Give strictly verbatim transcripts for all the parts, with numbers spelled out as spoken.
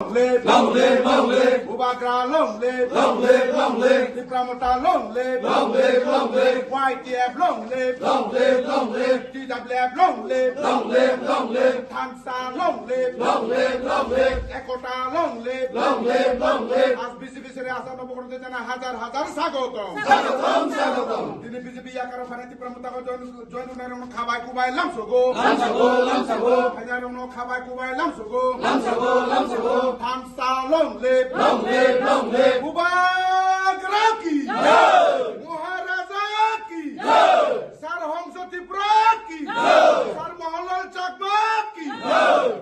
Long live, long live, long live. Bubagra long live. Long live, long live. Tipra Motha long live. Long live, long live. Y T F long live. Long live, long live. T W F long live. Long live, long live. Thansa long live. Long live, long live. Ekota long live. Long live, long live. Aaj B J P sere Assam no bokol de jana hajar hajar sagotom. Sagotom, sagotom. Dini B J P yakaro phane Tipra Motha ko join, join unai rong khabai kubai lamsogo. Lamsogo, lamsogo. Phainai rong no khabai kubai lamsogo. Lamsogo, lamsogo. Thansa long live. Long live, long live. Bubagra ki jai. Maharaja ki jai. Sir Hongso Tripura ki jai. Sir Mohanlal Chakma ki jai.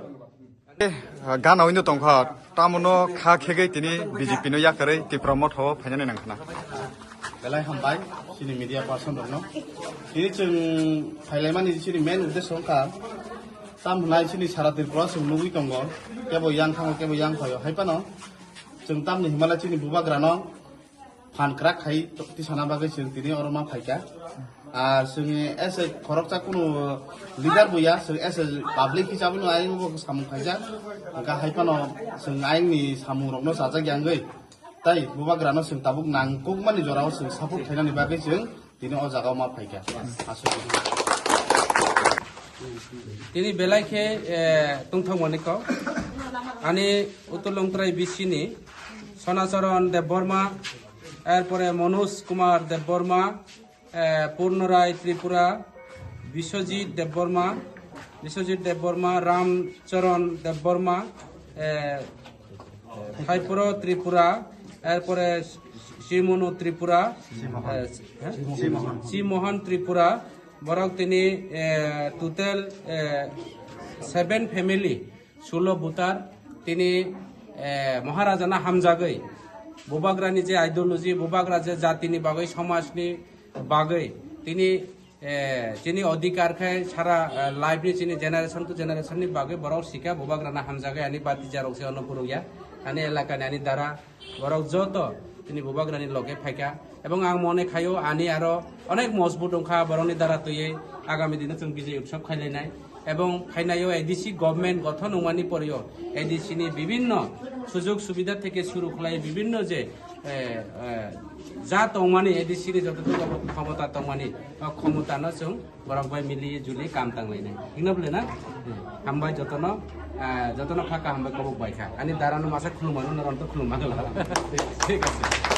Eh, gana wngwi tongkha, tamono kha khegwi tini B J P no yakarwi Tipra Motha o phainani nangkhana. Belai hambai, chini media person rokno. Tini chwng phailaimani chini main uddesho wngkha, tam hwnai chini sara Tripura chwng nugwi tongo, kebo yang thango, kebo yang phaio. Hai phano chwng tamni hwnmale chini bubagrano phan kwrak khai tisana bagwi chwng tini oro ma phaikha. Ar chwng as a khoroksa kunu leader bo ya, chwng as a public hisabwi no ayang bo samung khaijak. Hwnkha hai phano chwng ayangni samung rokno chajak ya wngwi. Tai bubagrano chwng tabuk nangkukmani jorao chwng support khainani bagwi chwng tini o jagao ma phaikha. Aswk. Tini belai khe, eh, tongthokmani kok. Ani Uttor Longtrai B C ni Sonacharan Debbarma, erpore Manoj Kumar Debbarma, eh, Purnorai Tripura, Biswajit Debbarma, Biswajit Debbarma, Ram Charan Debbarma, eh, Thaipuro Tripura, erpore Simonu Tripura, eh, eh? Simohan Tripura, borok tini, eh, total, eh, seven family, sulo voter, tini, eh, Maharajana hamjagwi, bubagrani je ideology, bubagra je jatini bagwi, somajni bagwi, tini, eh, chini odhikar khe sara, eh, life ni chini generation to generation ni bagwi borok sikha, bubagrana hamjagwi ani bati jarok se ono phurukya, ani elakani ani dara, borok joto tini bubagrani loge phaikha. Ebong ang mone khaio ani aro onek mojbut wngkha borokni dara twiwi agami dino chwng bijay utsav khailainai. Ebong phainaio A D C government gothon wngmani porio A D C ni bibinno sujog subidha theke suru khlai bibinno je, eh, eh, ja tongmani A D C ni joto khomota tongmani, o khomotano chwng borok bai mili juli kam tanglainai. Hingno bole na? Hambai jotono, ah, jotono pha kaham bai kobok bai kha. Ani dara no masa khulumano, noron to khulumano. Thik ase.